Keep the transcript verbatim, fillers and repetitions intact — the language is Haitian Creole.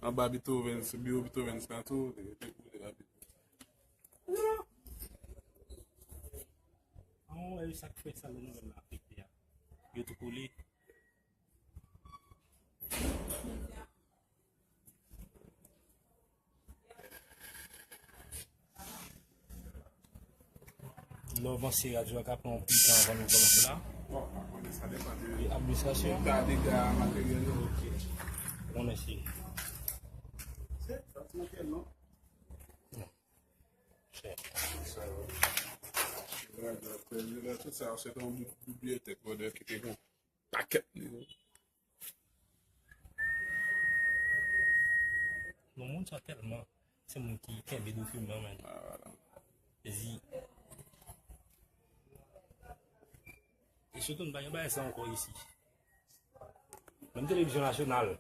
Anba Beethoven, sou biwo Beethoven sa tou, li te boule la. An wè sa k fè sal de nouvèl la afekte a. Yo tou kole. Lè w vanse radyo a ka pran yon ti tan anvan nou kòmanse la. Bon, pa konnen, sa depann de administrasyon, eta dega materyèl yo. Ok. Ou konnen si. Se, sa se materyèl non. Chè. Sa yo. Radyo a pèdi la, tout sa, se te yon bib-, bibliyotèk, brother, ki te gen pakèt liv. Non, moun sa tèlman, se moun ki kenbe dokiman, men. Ah, voilà. Ezi. E sitou, nou pa gen bagay sa ankò isi. Menm televizyon nasyonal.